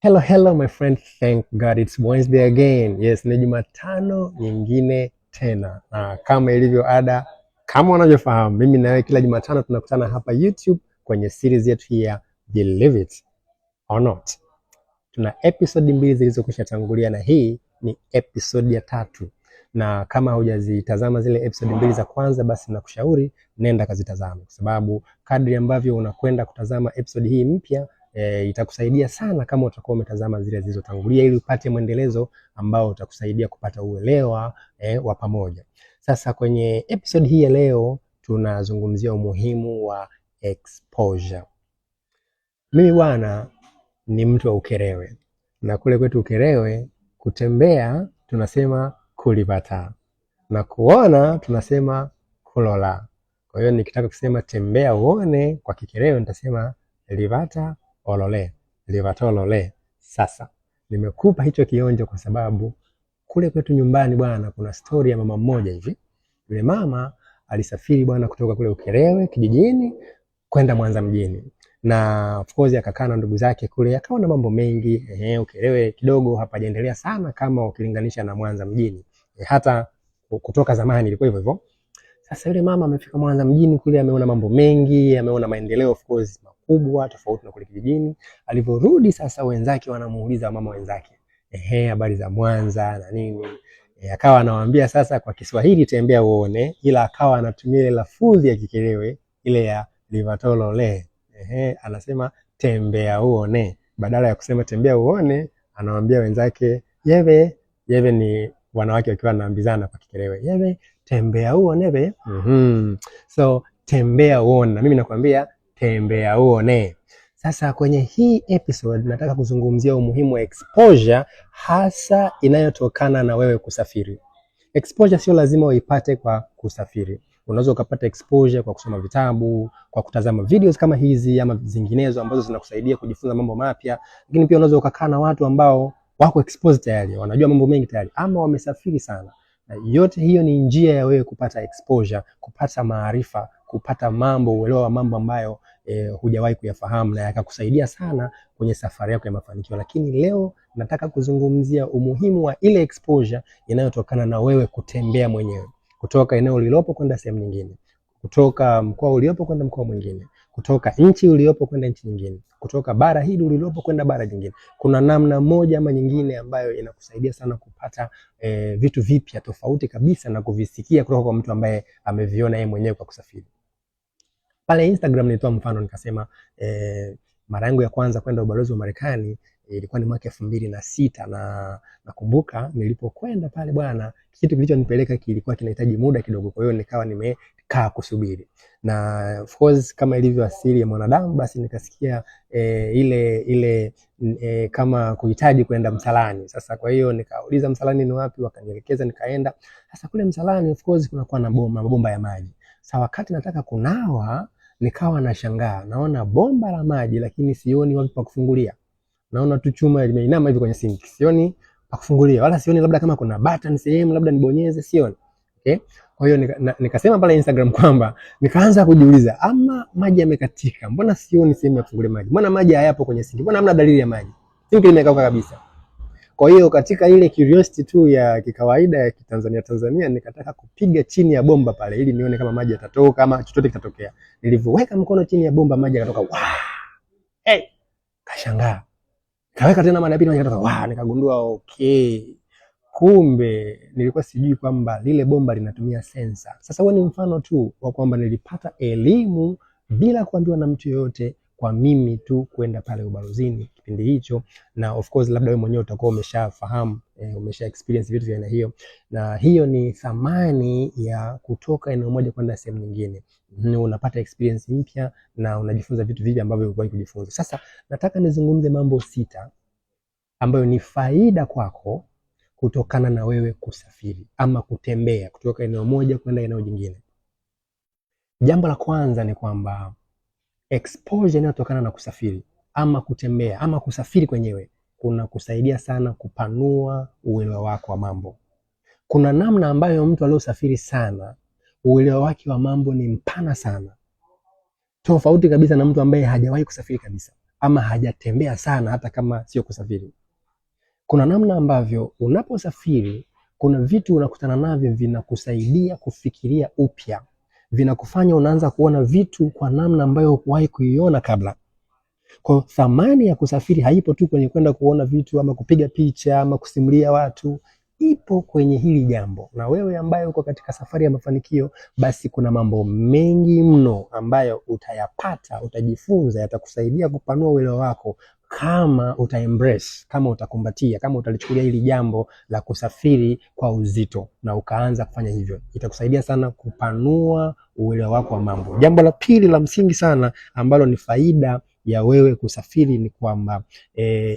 Hello, hello my friend, thank God it's Wednesday again. Yes, ni Jumatano nyingine tena, na kama ilivyo ada, kama unavyofahamu, mimi na wewe kila Jumatano tunakutana hapa YouTube kwenye series yetu hii ya Believe It or Not. Tuna episode mbili zilizokwisha tangulia na hii ni episode ya tatu, na kama hujazitazama zile episode mbili za kwanza, basi nakushauri nenda kazitazame, kwa sababu kadri ambavyo unakwenda kutazama episode hii mpya itakusaidia sana kama utakuwa umetazama zile zilizotangulia ili upate mwendelezo ambao utakusaidia kupata uelewa wa pamoja. Sasa kwenye episode hii ya leo tunazungumzia umuhimu wa exposure. Mimi bwana ni mtu wa Ukerewe, na kule kwetu Ukerewe kutembea tunasema kulipata na kuona tunasema kulola. Kwa hiyo nikitaka kusema tembea uone kwa Kikerewe nitasema livata olole, livatolole. Sasa nimekupa hicho kionjo kwa sababu kule kwetu nyumbani bwana, kuna stori ya mama mmoja hivi. Yule mama alisafiri bwana kutoka kule Ukerewe kijijini kwenda Mwanza mjini, na of course akakaa na ndugu zake kule, akawa na mambo mengi. Ehe, Ukerewe kidogo hapajaendelea sana kama ukilinganisha na Mwanza mjini. Hata kutoka zamani ilikuwa hivyo hivyo. Sasa yule mama amefika Mwanza mjini kule, ameona mambo mengi, ameona maendeleo of course makubwa tofauti na kule kijijini. Alivyorudi sasa, wenzake wanamuuliza, mama wenzake, ehe, habari za Mwanza na nini. Akawa anawaambia sasa kwa Kiswahili tembea uone, ila akawa anatumia ile lafudhi ya Kikerewe ile ya livatolole. Ehe, anasema tembea uone, badala ya kusema tembea uone, anawaambia wenzake yeve. Yeve ni wanawake wakiwa wanaambizana kwa Kikerewe, yeve tembea uone be. So tembea uone, na mimi nakwambia tembea uone. Sasa kwenye hii episode nataka kuzungumzia umuhimu wa exposure, hasa inayotokana na wewe kusafiri. Exposure sio lazima uipate kwa kusafiri. Unaweza ukapata exposure kwa kusoma vitabu, kwa kutazama videos kama hizi ama zinginezo ambazo zinakusaidia kujifunza mambo mapya. Lakini pia unaweza ukakaa na watu ambao wako exposed tayari, wanajua mambo mengi tayari ama wamesafiri sana. Na yote hiyo ni njia ya wewe kupata exposure, kupata maarifa, kupata mambo, uelewa wa mambo ambayo hujawahi kuyafahamu na yakakusaidia sana kwenye safari yako ya mafanikio. Lakini leo nataka kuzungumzia umuhimu wa ile exposure inayotokana na wewe kutembea mwenyewe kutoka eneo ulilopo kwenda sehemu nyingine, kutoka mkoa uliopo kwenda mkoa mwingine, kutoka nchi uliopo kwenda nchi nyingine, kutoka bara hili ulilopo kwenda bara jingine. Kuna namna moja ama nyingine ambayo inakusaidia sana kupata vitu vipya tofauti kabisa na kuvisikia kutoka kwa mtu ambaye ameviona yeye mwenyewe kwa kusafiri. Pale Instagram nilitoa mfano nikasema, mara yangu ya kwanza kwenda ubalozi wa Marekani ilikuwa ni mwaka 2006 na nakumbuka nilipokwenda pale bwana, kitu kilichonipeleka kilikuwa kinahitaji muda kidogo, kwa hiyo nikawa nimekaa kusubiri, na of course kama ilivyo asili ya mwanadamu, basi nikasikia ile kama kuhitaji kwenda msalani. Sasa kwa hiyo nikauliza msalani ni wapi, wakanielekeza nikaenda. Sasa kule msalani of course kunakuwa na bomba, mabomba ya maji. Sasa wakati nataka kunawa nikawa nashangaa, naona bomba la maji lakini sioni wapi pa kufungulia. Naona tu chuma limeinama hivi kwenye sink, sioni pa kufungulia, wala sioni labda kama kuna button sehemu labda nibonyeze, sioni. Okay? Kwa hiyo nikasema pale Instagram kwamba nikaanza kujiuliza, ama maji yamekatika, mbona sioni sehemu ya kufungulia maji? Mbona maji hayapo kwenye sinki? Mbona hamna dalili ya maji? Sinki limekauka kabisa. Kwa hiyo katika ile curiosity tu ya kikawaida ya Kitanzania Tanzania, nikataka kupiga chini ya bomba pale ili nione kama maji yatatoka ama chochote kitatokea. Nilivyoweka mkono chini ya bomba maji yakatoka, wa! Hey! Kashangaa. Kaweka tena mara ya pili maji yakatoka, wa! Nikagundua okay, kumbe nilikuwa sijui kwamba lile bomba linatumia sensa. Sasa huo ni mfano tu wa kwamba nilipata elimu bila kuambiwa na mtu yoyote, kwa mimi tu kwenda pale ubalozini kipindi hicho, na of course labda wewe mwenyewe utakuwa umeshafahamu, umesha experience vitu vya aina hiyo, na hiyo ni thamani ya kutoka eneo moja kwenda sehemu nyingine. Unapata experience mpya na unajifunza vitu vipya ambavyo hukuwahi kujifunza. Sasa nataka nizungumze mambo 6 ambayo ni faida kwako kutokana na wewe kusafiri ama kutembea kutoka eneo moja kwenda eneo jingine. Jambo la kwanza ni kwamba exposure inayotokana na kusafiri ama kutembea ama kusafiri kwenyewe kuna kusaidia sana kupanua uelewa wako wa mambo. Kuna namna ambayo mtu aliyosafiri sana uelewa wake wa mambo ni mpana sana, tofauti kabisa na mtu ambaye hajawahi kusafiri kabisa ama hajatembea sana, hata kama sio kusafiri. Kuna namna ambavyo unaposafiri, kuna vitu unakutana navyo vinakusaidia kufikiria upya, vinakufanya unaanza kuona vitu kwa namna ambayo hukuwahi kuiona kabla. Kwa thamani ya kusafiri haipo tu kwenye kwenda kuona vitu ama kupiga picha ama kusimulia watu, ipo kwenye hili jambo. Na wewe ambaye uko katika safari ya mafanikio, basi kuna mambo mengi mno ambayo utayapata, utajifunza, yatakusaidia kupanua uelewa wako kama uta embrace, kama utakumbatia, kama utalichukulia hili jambo la kusafiri kwa uzito na ukaanza kufanya hivyo, itakusaidia sana kupanua uelewa wako wa mambo. Jambo la pili la msingi sana ambalo ni faida ya wewe kusafiri ni kwamba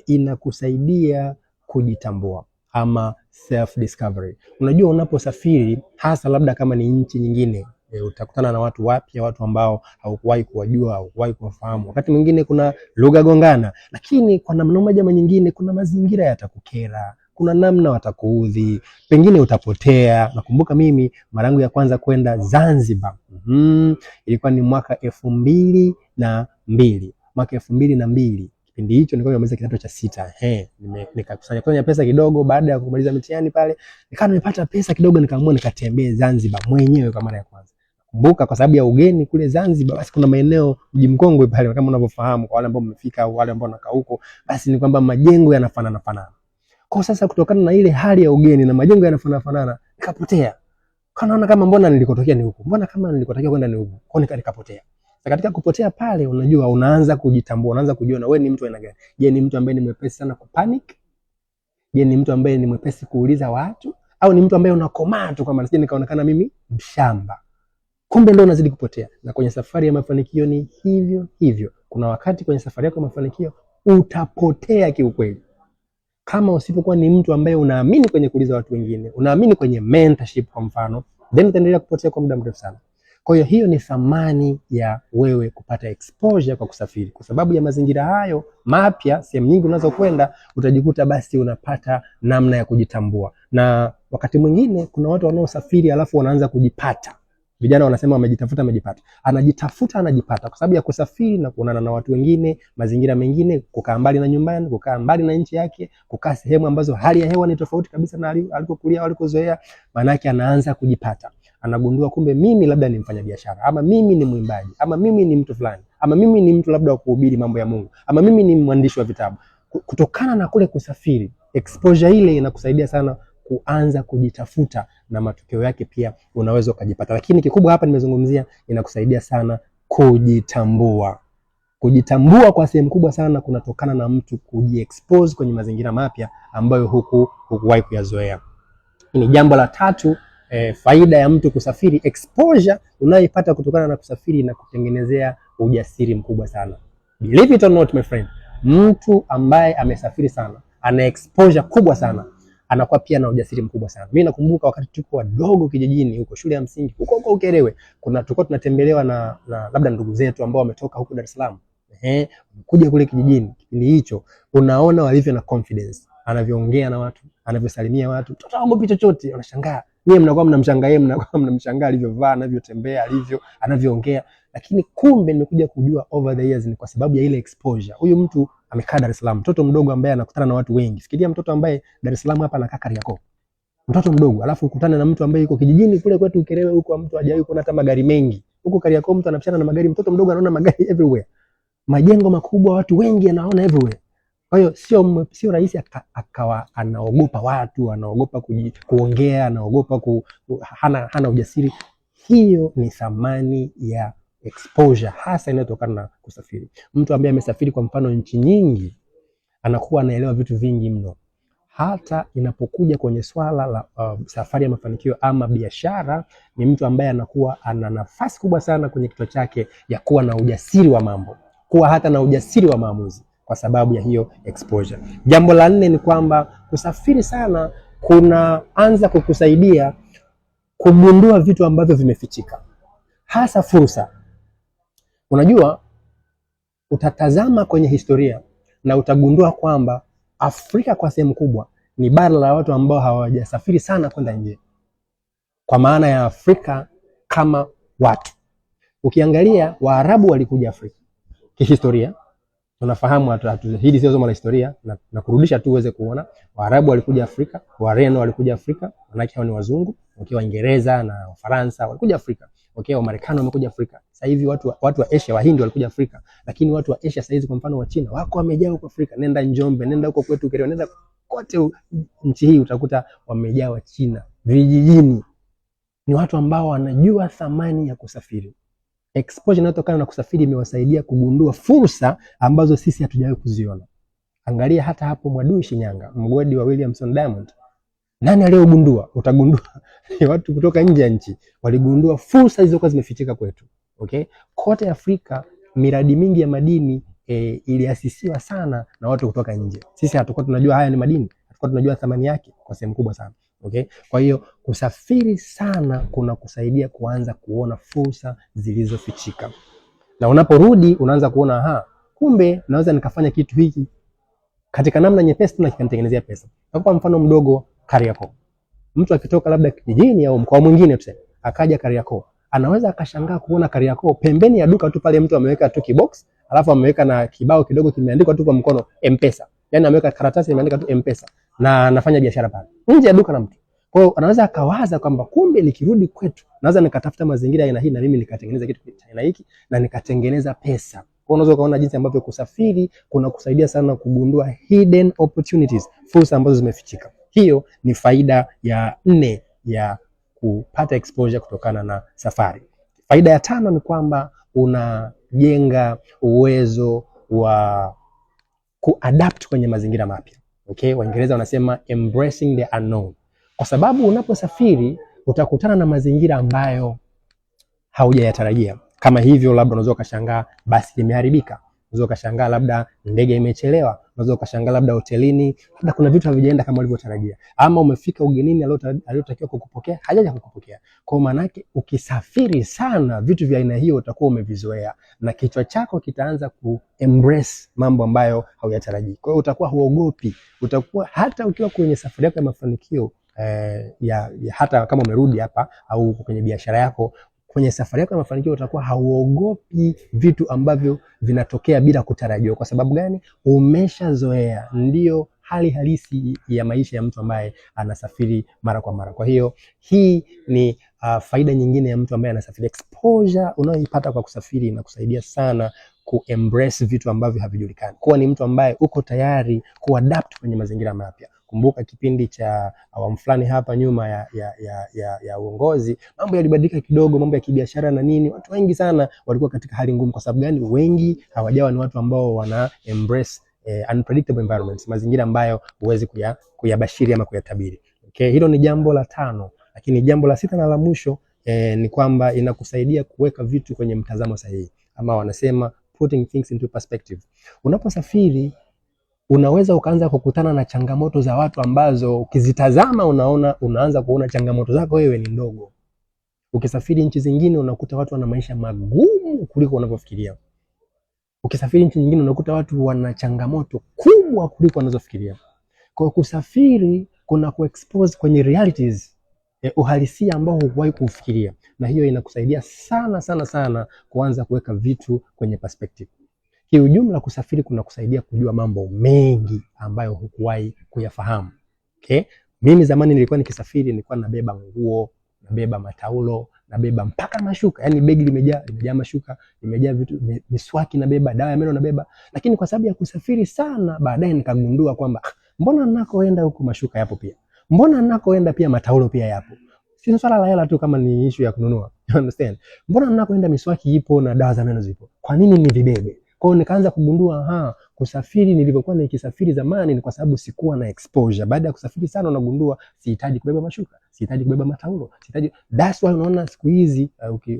inakusaidia kujitambua ama self discovery. Unajua, unaposafiri hasa labda kama ni nchi nyingine utakutana na watu wapya, watu ambao haukuwahi kuwajua, haukuwahi kuwafahamu. Wakati mwingine kuna lugha gongana, lakini kwa namna moja ama nyingine kuna mazingira yatakukera, kuna namna watakuudhi, pengine utapotea. Nakumbuka mimi mara yangu ya kwanza kwenda Zanzibar, ilikuwa ni mwaka 2002, mwaka 2002. Kipindi hicho nilikuwa nimemaliza kidato cha sita. Nikakusanya kusanya pesa kidogo baada ya kumaliza mitihani pale, nikawa nimepata pesa kidogo, nikaamua nikatembee Zanzibar mwenyewe kwa mara ya kwanza. Kumbuka kwa sababu ya ugeni kule Zanzibar, basi kuna maeneo Mji Mkongwe pale kama unavyofahamu, kwa wale ambao mmefika au wale ambao wanakaa huko, basi ni kwamba majengo yanafanana fanana. Kwa sasa kutokana na ile hali ya ugeni na majengo yanafanana fanana, nikapotea. Naona kama mbona nilikotokea ni huku, mbona kama nilikotakiwa kwenda ni huku, kwa nikapotea. Katika kupotea pale, unajua unaanza kujitambua, unaanza kujua na wewe ni mtu aina gani. Je, ni mtu ambaye ni mwepesi sana kupanic? Je, ni mtu ambaye ni mwepesi kuuliza watu, au ni mtu ambaye unakomaa tu kwamba nisije nikaonekana mimi mshamba? Kumbe ndio unazidi kupotea. Na kwenye safari ya mafanikio ni hivyo hivyo. Kuna wakati kwenye safari yako ya mafanikio utapotea kiukweli, kama usipokuwa ni mtu ambaye unaamini kwenye kuuliza watu wengine, unaamini kwenye mentorship kwa mfano, then utaendelea kupotea kwa muda mrefu sana. Kwa hiyo hiyo ni thamani ya wewe kupata exposure kwa kusafiri. Kwa sababu ya mazingira hayo mapya, sehemu nyingi unazokwenda utajikuta basi unapata namna ya kujitambua. Na wakati mwingine kuna watu wanaosafiri alafu wanaanza kujipata. Vijana wanasema wamejitafuta, wamejipata. Anajitafuta, anajipata kwa sababu ya kusafiri na kuonana na watu wengine, mazingira mengine, kukaa mbali na nyumbani, kukaa mbali na nchi yake, kukaa sehemu ambazo hali ya hewa ni tofauti kabisa na alikokulia au alikozoea. Maana yake anaanza kujipata, anagundua kumbe mimi labda ni mfanyabiashara, ama mimi ni mwimbaji, ama mimi ni mtu fulani, ama mimi ni mtu labda wa kuhubiri mambo ya Mungu, ama mimi ni mwandishi wa vitabu. Kutokana na kule kusafiri, exposure ile inakusaidia sana kuanza kujitafuta na matokeo yake pia unaweza ukajipata. Lakini kikubwa hapa nimezungumzia, inakusaidia sana kujitambua. Kujitambua kwa sehemu kubwa sana kunatokana na mtu kujiexpose kwenye mazingira mapya ambayo hukuwahi kuyazoea. Ni jambo la tatu, faida ya mtu kusafiri, exposure unayoipata kutokana na kusafiri na kutengenezea ujasiri mkubwa sana. Believe it or not my friend, mtu ambaye amesafiri sana ana exposure kubwa sana, anakuwa pia na ujasiri mkubwa sana. Mimi nakumbuka wakati tuko wadogo kijijini huko shule ya msingi huko huko Ukerewe, kuna tulikuwa tunatembelewa na labda ndugu zetu ambao wametoka huko Dar es Salaam. Kuja kule kijijini kipindi hicho, unaona walivyo na confidence, anavyoongea na watu, anavyosalimia watu, mtoto haogopi chochote, unashangaa. Nyie mnakuwa mnamshangaa yeye, mnakuwa mnamshangaa alivyovaa, anavyotembea, alivyo, anavyoongea. Lakini kumbe nimekuja kujua over the years ni kwa sababu ya ile exposure. Huyu mtu amekaa Dar es Salaam, mtoto mdogo ambaye anakutana na watu wengi. Fikiria mtoto ambaye Dar es Salaam hapa anakaa Kariakoo, mtoto mdogo, alafu ukutane na mtu ambaye yuko kijijini kule kwetu Ukerewe huko, mtu hajawahi kuona hata magari mengi. Huko Kariakoo mtu anapishana na magari, mtoto mdogo anaona magari everywhere, majengo makubwa, watu wengi anaona everywhere. Kwa hiyo sio rahisi akawa anaogopa watu, anaogopa kuongea, anaogopa hana ujasiri. Hiyo ni thamani ya exposure hasa inayotokana na kusafiri. Mtu ambaye amesafiri kwa mfano nchi nyingi anakuwa anaelewa vitu vingi mno. Hata inapokuja kwenye swala la safari ya mafanikio ama biashara, ni mtu ambaye anakuwa ana nafasi kubwa sana kwenye kichwa chake ya kuwa na ujasiri wa mambo, kuwa hata na ujasiri wa maamuzi kwa sababu ya hiyo exposure. Jambo la nne ni kwamba kusafiri sana kunaanza kukusaidia kugundua vitu ambavyo vimefichika, hasa fursa. Unajua, utatazama kwenye historia na utagundua kwamba Afrika kwa sehemu kubwa ni bara la watu ambao hawajasafiri sana kwenda nje, kwa maana ya Afrika kama watu. Ukiangalia Waarabu walikuja Afrika kihistoria, Tunafahamu hili sio somo la historia na kurudisha tu uweze kuona Waarabu walikuja Afrika, Wareno walikuja Afrika, manake hao ni wazungu. Okay, Waingereza na Wafaransa walikuja Afrika. Okay, Wamarekani wamekuja Afrika. Sasa hivi watu wa Asia, Wahindi walikuja Afrika, lakini watu wa Asia sasa hizi, kwa mfano wa China wako wamejaa huko Afrika. Nenda Njombe, nenda huko kwetu Ukerewe, nenda kote nchi hii utakuta wamejaa wa China vijijini. Ni watu ambao wanajua thamani ya kusafiri. Exposure inayotokana na kusafiri imewasaidia kugundua fursa ambazo sisi hatujawahi kuziona. Angalia hata hapo Mwadui Shinyanga, mgodi wa Williamson Diamond. Nani aliyogundua? Utagundua ni watu kutoka nje ya nchi waligundua fursa zilizokuwa zimefichika kwetu. Okay? Kote Afrika miradi mingi ya madini iliasisiwa sana na watu kutoka nje. Sisi hatukuwa tunajua haya ni madini, hatukuwa tunajua thamani yake kwa sehemu kubwa sana. Okay? Kwa hiyo kusafiri sana kuna kusaidia kuanza kuona fursa zilizofichika, na unaporudi unaanza kuona aha, kumbe naweza nikafanya kitu hiki katika namna nyepesi tu na kikanitengenezea pesa. Nakupa mfano mdogo, Kariakoo. Mtu akitoka labda kijijini au mkoa mwingine tuseme, akaja Kariakoo, anaweza akashangaa kuona Kariakoo pembeni ya duka tu pale mtu ameweka tu kibox, alafu ameweka na kibao kidogo kimeandikwa tu kwa mkono M-Pesa. Yaani ameweka karatasi imeandika tu M-Pesa na anafanya biashara pale nje ya duka la mtu. Kwa hiyo anaweza akawaza kwamba kumbe nikirudi kwetu naweza nikatafuta mazingira aina hii na mimi nikatengeneza kitu cha aina hiki na nikatengeneza pesa. Kwa hiyo unaweza ukaona jinsi ambavyo kusafiri kuna kusaidia sana kugundua hidden opportunities, fursa ambazo zimefichika. Hiyo ni faida ya nne ya kupata exposure kutokana na safari. Faida ya tano ni kwamba unajenga uwezo wa kuadapt kwenye mazingira mapya. Okay, Waingereza wanasema embracing the unknown, kwa sababu unaposafiri utakutana na mazingira ambayo haujayatarajia. Kama hivyo, labda unaweza ukashangaa basi limeharibika, unaweza ukashangaa labda ndege imechelewa, unaweza ukashangaa labda hotelini labda kuna vitu havijaenda kama ulivyotarajia, ama umefika ugenini, aliyotakiwa kukupokea hajaja kukupokea. Kwa maana yake ukisafiri sana, vitu vya aina hiyo utakuwa umevizoea na kichwa chako kitaanza ku embrace mambo ambayo hauyatarajii. Kwa hiyo utakuwa huogopi, utakuwa hata ukiwa kwenye safari yako ya mafanikio ya hata kama umerudi hapa au uko kwenye biashara yako, kwenye safari yako ya mafanikio utakuwa hauogopi vitu ambavyo vinatokea bila kutarajiwa. Kwa sababu gani? Umeshazoea, ndio hali halisi ya maisha ya mtu ambaye anasafiri mara kwa mara. Kwa hiyo hii ni faida nyingine ya mtu ambaye anasafiri. Exposure unayoipata kwa kusafiri inakusaidia sana kuembrace vitu ambavyo havijulikani, kuwa ni mtu ambaye uko tayari kuadapt kwenye mazingira mapya. Kumbuka kipindi cha awamu fulani hapa nyuma ya uongozi, mambo yalibadilika kidogo, mambo ya kibiashara na nini. Watu wengi sana walikuwa katika hali ngumu. Kwa sababu gani? Wengi hawajawa ni watu ambao wana embrace unpredictable environments, mazingira ambayo huwezi kuyabashiri ama kuyatabiri. Okay, hilo ni jambo la tano, lakini jambo la sita na la mwisho ni kwamba inakusaidia kuweka vitu kwenye mtazamo sahihi, ama wanasema putting things into perspective. Unaposafiri unaweza ukaanza kukutana na changamoto za watu ambazo ukizitazama unaona, unaanza kuona changamoto zako wewe ni ndogo. Ukisafiri nchi zingine unakuta watu wana maisha magumu kuliko unavyofikiria. Ukisafiri nchi nyingine unakuta watu wana changamoto kubwa kuliko wanazofikiria. Kwa kusafiri kuna kuexpose kwenye realities, uhalisia ambao hukuwahi kufikiria, na hiyo inakusaidia sana sana sana kuanza kuweka vitu kwenye perspective. Kiujumla, kusafiri kuna kusaidia kujua mambo mengi ambayo hukuwahi kuyafahamu. Okay? Mimi zamani nilikuwa nikisafiri, nilikuwa nabeba nguo, nabeba mataulo, nabeba mpaka mashuka. Yaani begi limejaa mashuka, limejaa vitu, miswaki nabeba, dawa ya meno nabeba. Lakini kwa sababu ya kusafiri sana, baadaye nikagundua kwamba ah, mbona ninakoenda huku mashuka yapo pia. Mbona ninakoenda pia mataulo pia yapo. Si swala la hela tu kama ni issue ya kununua. You understand? Mbona ninakoenda miswaki ipo na dawa za meno zipo. Kwa nini nivibebe? Kwa hiyo nikaanza kugundua ha, kusafiri nilivyokuwa nikisafiri zamani ni kwa sababu sikuwa na exposure. Baada ya kusafiri sana unagundua sihitaji kubeba mashuka, sihitaji kubeba mataulo, sihitaji. That's why unaona siku hizi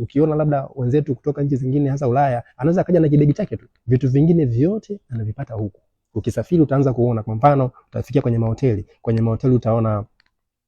ukiona labda wenzetu kutoka nchi zingine hasa Ulaya, anaweza akaja na kibegi chake tu. Vitu vingine vyote anavipata huku. Ukisafiri utaanza kuona, kwa mfano utafikia kwenye mahoteli, kwenye mahoteli utaona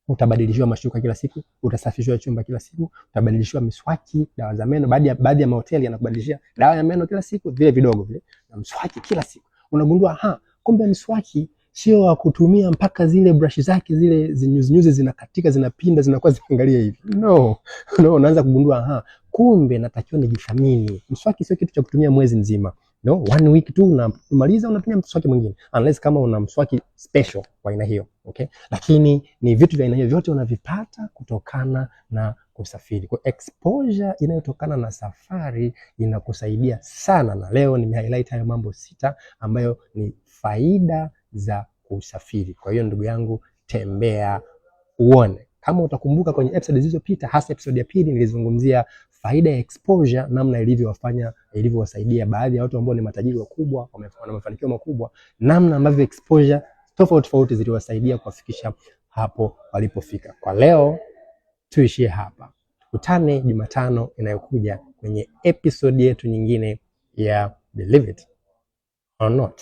utabadilishiwa mashuka kila siku, utasafishiwa chumba kila siku, utabadilishiwa miswaki, dawa za meno. Baadhi ya mahoteli yanakubadilishia dawa ya meno kila siku, vile vidogo vile, na mswaki kila siku. Unagundua ha, kumbe mswaki sio wa kutumia mpaka zile brush zake zile zinyuzinyuzi zinakatika, zinapinda, zinakuwa zinaangalia hivi. No, no, unaanza kugundua ha, kumbe natakiwa nijithamini. Mswaki sio kitu cha kutumia mwezi mzima. No, one week tu unamaliza, unatumia mswaki mwingine, unless kama una mswaki special wa aina hiyo, okay? Lakini ni vitu vya aina hiyo vyote unavipata kutokana na kusafiri. Kwa exposure inayotokana na safari inakusaidia sana, na leo nime highlight hayo mambo 6 ambayo ni faida za kusafiri. Kwa hiyo ndugu yangu, tembea uone. Kama utakumbuka kwenye episode zilizopita, hasa episode ya pili, nilizungumzia faida ya exposure, namna ilivyowasaidia baadhi ya watu ambao ni matajiri wakubwa, wana mafanikio makubwa, namna ambavyo exposure tofauti tofauti ziliwasaidia kuwafikisha hapo walipofika. Kwa leo tuishie hapa, tukutane Jumatano inayokuja kwenye episode yetu nyingine ya Believe It or Not.